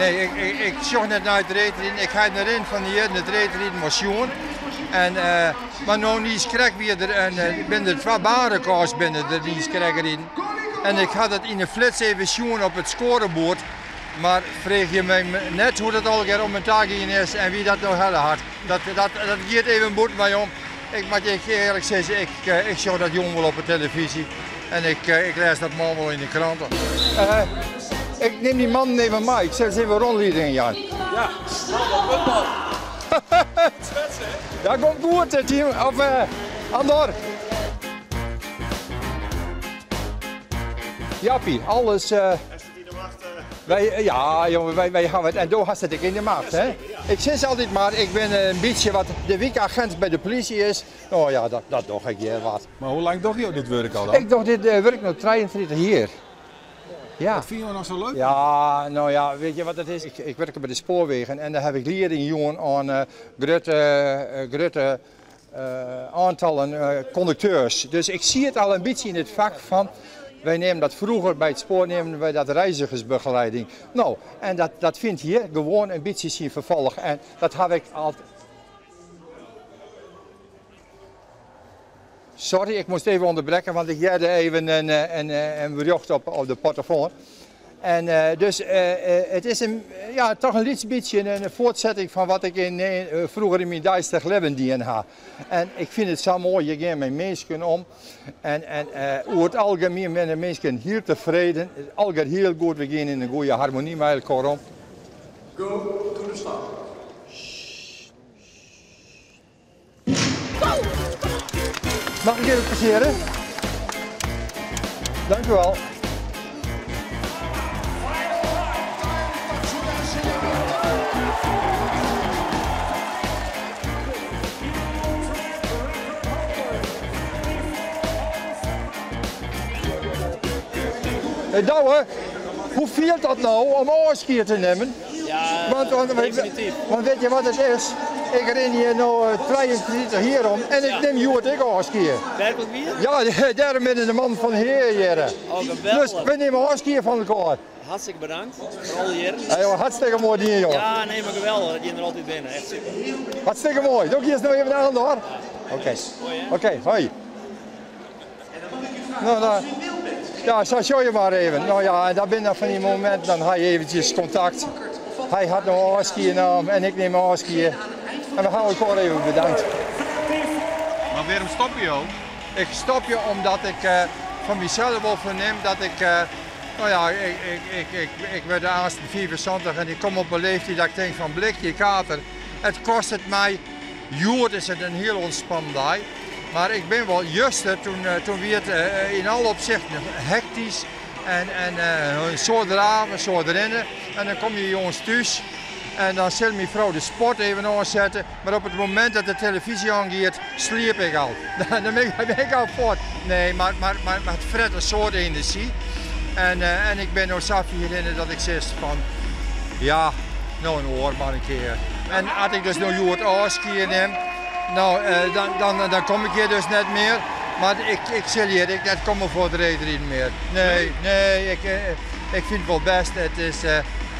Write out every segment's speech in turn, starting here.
Nee, ik, ik, ik sjoch net nei it reedriden. Ik ha yn de rin fan de jierren it reedriden wol sjoen. En, mar no niiskrekt wie der in, binne der twa baanrekords binne der niiskrekt riden. En ik ha dat yn de flits even sjoen op it skoareboerd. Mar freegje my net hoe't it allegear om en ta gien is en wie dat no helle hat. Dat, dat, dat giet even bûten my om. Ik moat je earlik sizze, ik, ik sjoch dat jûn wol op de televyzje en ik, ik lês dat moarn wol yn de krante. Uh, ik nim dy mannen even mei. Ik sil se even rûnlieding jaan. Ja, nou, wat man. Dat komt goed, team. Of, uh, Andor. Jappie, alles. Uh, Wij, ja, jongen, wij, wij gaan het. En do hast it ek yn de macht, hè? Ik sis altyd mar, ik bin in bytsje wat de wykagint by de polysje is. No ja, dat, dat doch ik hjir wat. Mar hoe lang dogge jo dit wurk al dan? Ik doch dit wurk no 33 jier. Ja. Wat fine jo no sa leuk? Ja, no ja, weet je wat it is? Ik, ik wurke by de spoarwegen en dêr haw ik lieding jûn oan uh, grutte, grutte oantallen kondukteurs. Dus ik siet al in bytsje yn it fak fan, wy neamden dat froeger by it spoar neamden wy dat reizigersbegeleiding. No, en dat, dat fynt hjir gewoan in bytsje syn ferfolch en dat haw ik al. Sorry, ik moast even ûnderbrekke, want ik hearde even in, in, in berjocht op, op de portofoan. En uh, dus uh, it is in, ja, toch in lyts bytsje in fuortsetting fan wat ik yn, froeger yn myn deistich libben dien ha. En ik fyn it sa moai, je gean mei minsken om. En, en oer it algemien binne de minsken hiel tefreden. It giet hiel goed, we gean yn in goede harmony mei elkoar om. Go to the start. Mag ik even passeren? Dank u wel. Hey Douwe, hoe fielt dat no om ôfskied te nimmen? Ja, want, want, definityf. Want witte je wat it is? Ik rin hjir no 33 jier om en ik nim hjoed ek ôfskie. Werklik wier? Ja, dêrom binne de mannen fan Hea hjir. Oh, geweldig. Dus we nimme ôfskie fan elkoar. Hartstikke bedankt foar alle jierren. Hey, joh, hartstikke moai dien, joh. Ja, nee, mar geweldich dat jim der altyd binne. Echt super. Hartstikke moai. Do giest no even nei Andor. Oké. Oké, hoi. No, no. Ja, sa sjoch je mar even. No ja, en dat binne dan fan dy mominten, dan ha je eventsjes kontakt. Hy hat no ôfskie naam en ik nim ôfskie. En we ha elkoar even bedankt. Mar wêrom stoppe jo? Ik stopje omdat ik uh, fan mysels wol fernim dat ik, uh, no ja, ik, ik, ik, ik wurd aanst 75 en ik kom op in leeftiid dat ik tink fan blikje kater. It kostet my, hjoed is it in hiel ûntspannen dei. Mar ik bin wol juster, toen, eh, toen wie it eh, yn alle opsichten hektysk en, en eh, in soad draven, in soad rinne. En dan komme je jûns thús en dan sil myn frou de sport even oansette. Mar op it momint dat de televyzje oangiet, sliep ik al. Dan bin ik, bin ik al fuort. Nee, mar, mar, mar, mar it fret in soad enerzjy. En, en ik bin no sa fier hinne dat ik sis fan, ja, no in oar mar in kear. En as ik dus no hjoed ôfskie nim, no, dan, dan, dan kom ik hjir dus net mear. Mar ik, ik sil hjir ek net komme foar it reedriden mear. Nee, nee, ik, ik fyn it wol bêst. It is,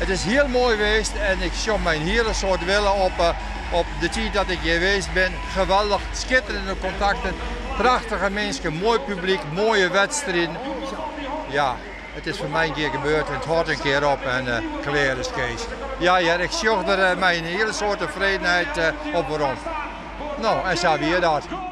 it is hiel moai west en ik sjoch mei in hiele soad wille op, op de tiid dat ik hjir west bin. Geweldich, skitterende kontakten, prachtige minsken, moai publyk, moaie wedstriden. Ja, it is foar my in kear gebeurd en it hâldt in kear op en uh, klear is Kees. Ja, ja, ik sjoch der mei in hiele soad tefredenheid op werom. No, en sa wie dat.